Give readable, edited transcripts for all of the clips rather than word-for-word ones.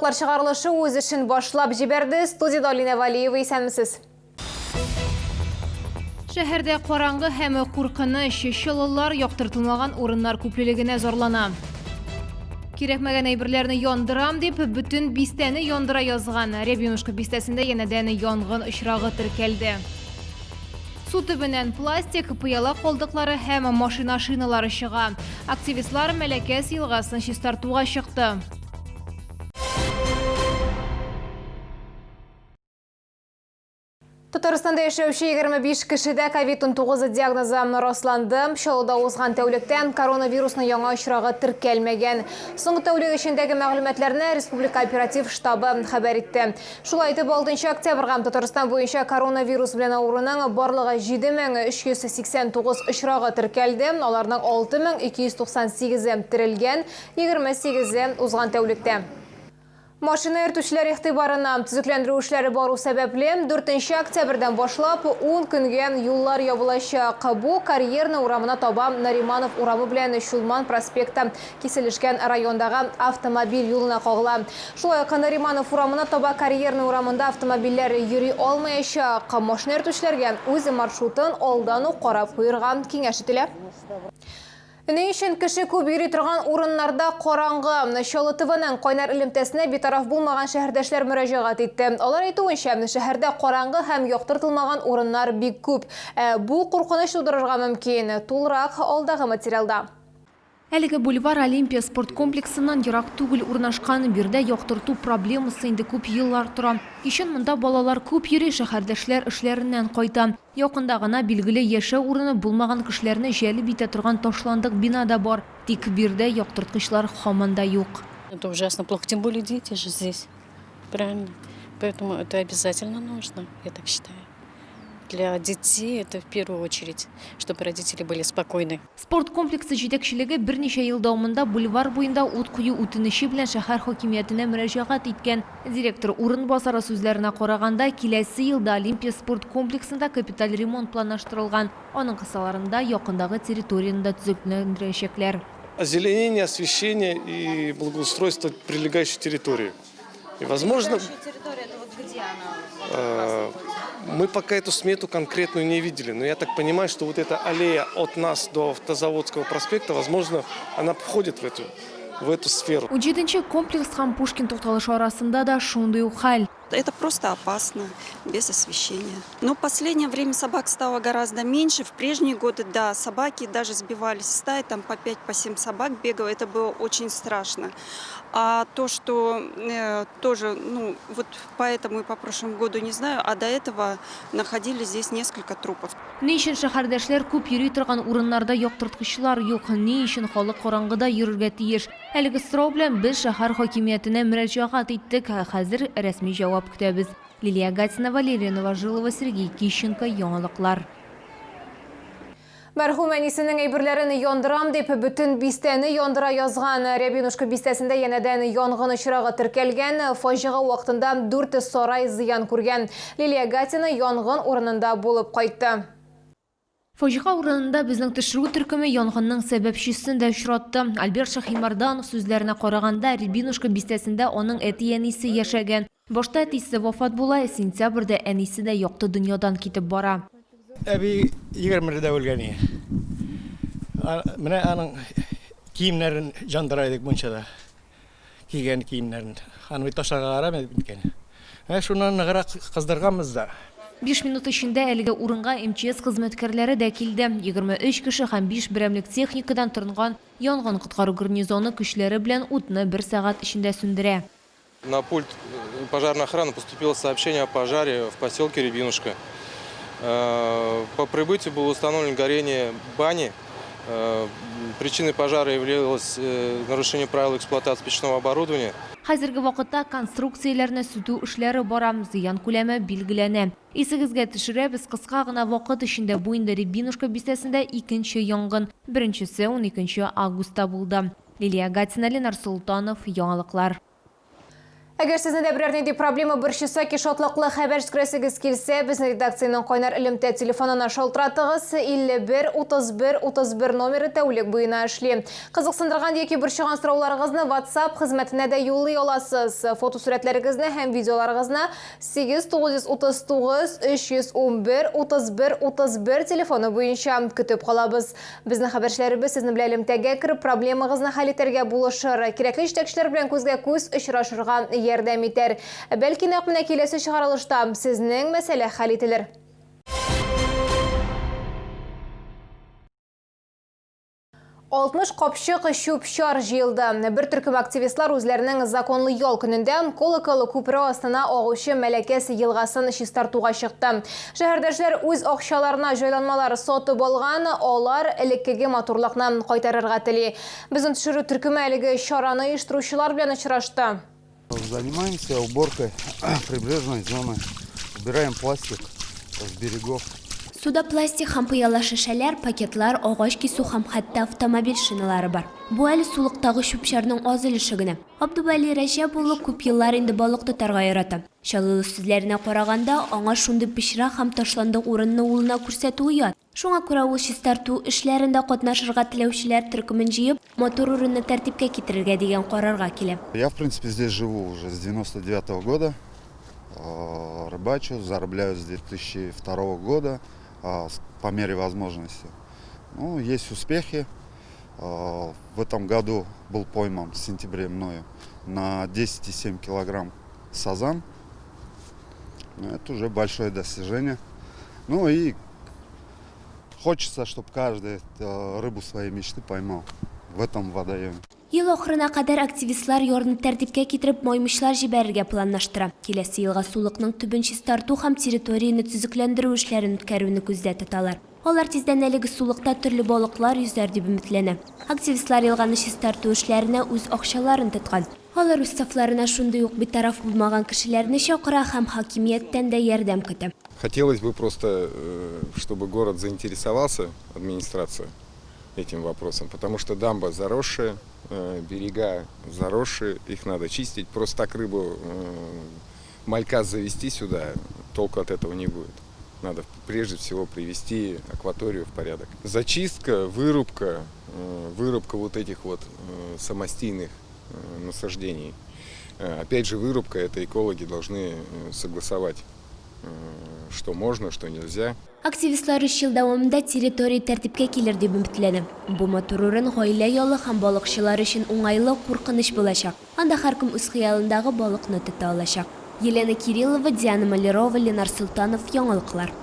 Яңалыклар чыгарылышы үз эшен башлап җибәрде. Студиядә Алинә Валиева, исәнмесез. Шәһәрдә караңгы һәм куркыныч, чаллылар яктыртылмаган урыннар күплелегенә зарлана. Кирәкмәгән әйберләрне яндырам дип, бөтен бистәне яндыра язган. Рябинушка бистәсендә янәдән янгын очрагы теркәлде. Су төбеннән пластик, пыяла калдыклары һәм машина шиналары чыга. Активистлар Мәләкәс елгасын чистартуга чыкты. Татарстанда яшәүче 25 кешедә COVID-19 диагнозы расланды. Чаллыда узган тәүлектә коронавирусның яңа очрагы теркәлмәгән. Соңгы тәүлек эчендәге мәгълүматларны Республика оператив штабы хәбәр итте. Шулай итеп, 6 октябрьгә Татарстан буенча коронавирус белән авыруның барлыгы 7389 очрагы теркәлде, аларның 6298-е терелгән, 28-е узган тәүлектә. Машина йөртүчеләр игътибарына, төзекләндерү эшләре бару сәбәпле, 4 октябрьдән башлап ун көнгә юллар ябылачак. Бу Карьерная урамына таба Нариманов урамы белән Чулман проспекты киселешкән райондагы автомобиль юлына кагыла. Шулай ук Нариманов урамына таба Карьерная урамында автомобильләр йөри алмаячак. Машина йөртүчеләргә үз маршрутын алдан ук карап куерга киңәш ителә. Ни өчен кеше күп йөри торган урыннарда караңгы? Чаллы ТВның кайнар элемтәсенә битараф булмаган шәһәрдәшләр мөрәҗәгать итте. Алар әйтүенчә, шәһәрдә караңгы һәм яктыртылмаган урыннар бик күп. Ә бу куркыныч тудырырга мөмкин. Тулырак алдагы материалда. Әлеге бульвар Олимпия спорт комплексыннан ерак түгел урнашкан. Биредә яктырту проблемасы инде күп еллар тора. Кичен монда балалар күп йөри, шәһәрдәшләр эшләреннән кайта. Якында гына билгеле яшәү урыны булмаган кешеләрне җәлеп итә торган ташландык бина да бар. Тик биредә яктырткычлар һаман да юк. Это ужасно плохо, тем более дети же здесь, правильно? Поэтому это обязательно нужно, я так считаю. Для детей это в первую очередь, чтобы родители были спокойны. Спорт комплексы җитәкчелеге берничә ел дәвамында бульвар буенда ут кую үтенече белән шәһәр хакимиятенә мөрәҗәгать иткән. Директор урынбасары сүзләренә караганда, киләсе елда Олимпия спорт комплексында капиталь ремонт планлаштырылган, аның кысаларында якындагы территорияне дә төзекләндерәчәкләр. Озеленение, освещение и благоустройство прилегающей территории. И, возможно, территория, это вот где она? Мы пока эту смету конкретную не видели, но я так понимаю, что вот эта аллея от нас до Автозаводского проспекта, возможно, она входит в эту сферу. Унҗиденче комплекс һәм Пушкин тукталышы арасында да шундый ук хәл. Это просто опасно, без освещения. Но в последнее время собак стало гораздо меньше. В прежние годы, да, собаки даже сбивались в стаи, там по 5, по 7 собак бегало, это было очень страшно. А то, что тоже, ну, вот поэтому и по прошлому году не знаю, а до этого находили здесь несколько трупов. Ни өчен шәһәрдәшләр күп йөри торган урыннарда яктырткычлар юк? Ни өчен халык караңгыда йөрергә тиеш? Әлеге сорау белән без шәһәр хакимиятенә мөрәҗәгать иттек, ә хәзер рәсми җавап көтәбез. Лилия Гатина, Валерия Новожилова, Сергей Кищенко, Яңалыклар. Мәрхүм әнисенең әйберләрен яндырам дип, бөтен бистәне яндыра язган. Рябинушка бистәсендә янәдән янгын очрагы теркәлгән. Фаҗига вакытында дүрт сарай зыян күргән. Лилия Гатина янгын урынында булып кайтты. Фаҗига урынында безнең төшерү төркеме янгынның сәбәпчесен дә очратты. Альберт Шаһимәрданов сүзләренә караганда, Рябинушка бистәсендә аның әти-әнисе яшәгән. Башта әтисе вафат була, сентябрьдә әнисе дә якты дөньядан китеп бара. Әби егермеледә үлгән иде. Менә аның киемнәрен җандыра идек мунчада. Кигән киемнәрен. Аны бит ташларга ярамый бит. Менә шуннан ныграк кыздырганбыз да. Биш минут эчендә әлеге урынга МЧС хезмәткәрләре дә килде. 23 кеше һәм биш берәмлек техникадан торынган янгын-коткару гарнизоны көчләре белән утны бер сәгать эчендә сүндерә. На пульт пожарной охраны поступило сообщение о пожаре в поселке Рябинушка. По прибытию было установлено горение бани. Причиной пожара являлось нарушение правил эксплуатации печного оборудования. Хәзерге вакытта конструкцияләрне сүтү эшләре бара, зыян күләме билгеләнә. Исегезгә төшерәбез, кыска гына вакыт эчендә бу инде Рябинушка бистәсендә икенче янгын, беренчесе уникенче августта булды. Лилия Гатина, Ленар Солтанов, Яңалыклар. Әгәр сезне дә берәр нинди проблема борчыса, ки шатлыклы хәбәр җиткерәсегез килсә, безнең редакциянең кайнар элемтә телефонына шалтыратыгыз. 51 31 31 номеры тәүлек буена эшли. Кызыксындырган яки борчыган сорауларыгызны WhatsApp хезмәтенә дә юллый аласыз. Фотосурәтләрегезне һәм видеоларыгызны 8 939 311 31 31 телефоны буенча көтеп калабыз. Безнең хәбәрчеләребез сезнең белән элемтәгә кереп, проблемагызны хәл итәргә булышыр, кирәкле җитәкчеләр белән күзгә-күз очрашырга ярдәм итәр. Бәлки нәкъ менә киләсе чыгарылышта сезнең мәсьәлә хәл ителер. 60 капчык чүп-чар җыелды. Бер төркем активистлар үзләренең законлы ял көнендә Колокол күпере астына агучы Мәләкәс елгасын чистартуга чыкты. Шәһәрдәшләр үз акчаларына җайланмалар сатып алган, алар элеккеге матурлыкны кайтарырга тели. Безнең төшерү төркеме әлеге чараны оештыручылар белән очрашты. Занимаемся уборкой прибрежной зоны. Убираем пластик с берегов. Суда пластик һәм пыяла шешәләр, пакетлар, агач кисү һәм хәтта автомобиль шиналары бар. Бу әле сулыктагы чүп-чарның аз өлеше генә. Абдувәли Рәҗәп улы күп еллар инде балык тотарга ярата. Чаллылы сүзләренә караганда, аңа шундый пычрак һәм ташландык урынны улына күрсәтү оят. Шуңа күрә ул чистарту эшләрендә катнашырга теләүчеләр төркемен җыеп, матур урынны тәртипкә китерергә дигән карарга килә. Я, в принципе, здесь живу уже с 99 года. Рыбачу, зарыбляю с 2002 года по мере возможности. Ну, есть успехи. В этом году был пойман в сентябре мною на 10,7 килограмм сазан. Это уже большое достижение. Ну и хочется, чтобы каждый рыбу своей мечты поймал в этом водоеме. Ел ахырына кадәр активистлар ярны тәртипкә китереп, маймычлар җибәрергә планлаштыра. Киләсе елга сулыкның төбен чистарту һәм территорияне төзекләндерү эшләрен үткәрүне күздә тоталар. Алар тиздән әлеге сулыкта төрле балыклар йөзәр дип өметләнә. Активистлар елганы чистарту эшләренә үз акчаларын тоткан. Алар үз сафларына шундый ук битараф булмаган кешеләрне чакыра һәм хакимияттән дә ярдәм көтә. Хотелось бы просто, чтобы город заинтересовался, администрация, этим вопросом, потому что дамба заросшая, берега заросшие, их надо чистить. Просто так рыбу, малька завести сюда, толку от этого не будет. Надо прежде всего привести акваторию в порядок. Зачистка, вырубка, вырубка вот этих вот самостийных насаждений. Опять же, вырубка, это экологи должны согласовать, что можно, что нельзя. Активистлар өч ел дәвамында территория тәртипкә килер дип өметләнә. Бу матур урын гаилә ялы һәм балыкчылар өчен уңайлы, куркыныч булачак. Анда һәркем үз хыялындагы балыкны тота алачак. Елена Кириллова, Диана Малярова, Ленар Солтанов, Яңалыклар.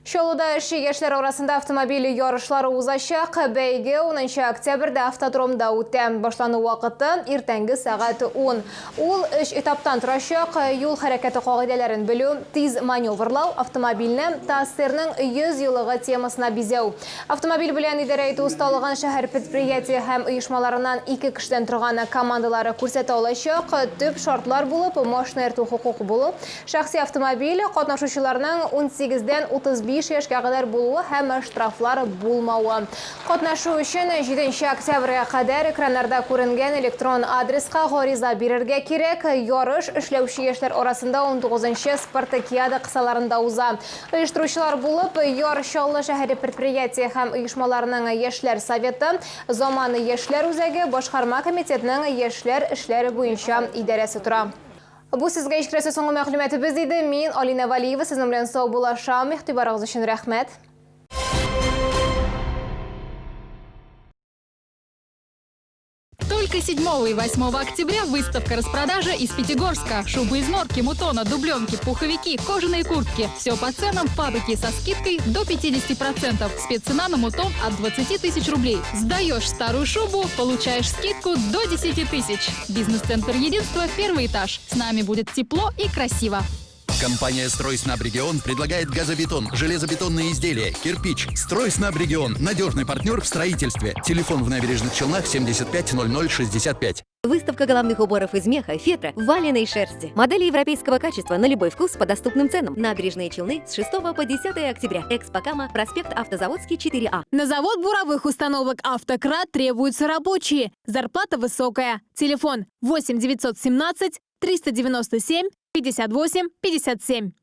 Чаллыда эшче яшьләр арасында автомобиль ярышлары узачак. Бәйге 10 октябрьдә автодромда үтә. Башлану вакыты иртәнге сәгать 10. Ул өч этаптан торачак. Юл хәрәкәте кагыйдәләрен белү, тиз маневрлау, автомобильне ТАССРның 100 еллыгы темасына бизәү. Автомобиль белән идарә итү осталыгын шәһәр предприятие һәм оешмаларыннан ике кешедән торган командалары күрсәтә алачак. Төп шартлар булып машина йөртү хокукы булу, Шәхси автомобиль катнашучыларның унсигездән 35 яшькә кадәр булуы һәм штрафлар булмавы. Катнашу өчен 7 октябрьгә кадәр экраннарда күренгән электрон адреска гариза бирергә кирәк. Ярыш эшләүче яшьләр арасында 19 спартакиада кысаларында уза. Оештыручылар булып Яр Чаллы шәһәре предприятие һәм оешмаларының яшьләр советы, Заман яшьләр үзәге, башкарма комитетның яшьләр эшләре буенча идарәсе тора. Бу сезгә ишетеләсе соңгы мәгълүматыбыз иде. Мин Алина Валиева сезнең белән саубуллашам. Игътибарыгыз өчен рәхмәт. Только 7 и 8 октября выставка распродажа из Пятигорска. Шубы из норки, мутона, дубленки, пуховики, кожаные куртки. Все по ценам фабрики со скидкой до 50%. Спеццена на мутон от 20 тысяч рублей. Сдаешь старую шубу, получаешь скидку до 10 тысяч. Бизнес-центр «Единство», первый этаж. С нами будет тепло и красиво. Компания «Стройснабрегион» предлагает газобетон, железобетонные изделия, кирпич. «Стройснабрегион» – надежный партнер в строительстве. Телефон в Набережных Челнах 75 00 65. Выставка головных уборов из меха, фетра, валеной шерсти. Модели европейского качества на любой вкус по доступным ценам. Набережные Челны с 6 по 10 октября. Экспокама, проспект Автозаводский, 4А. На завод буровых установок «Автократ» требуются рабочие. Зарплата высокая. Телефон 8 917 397 58 57.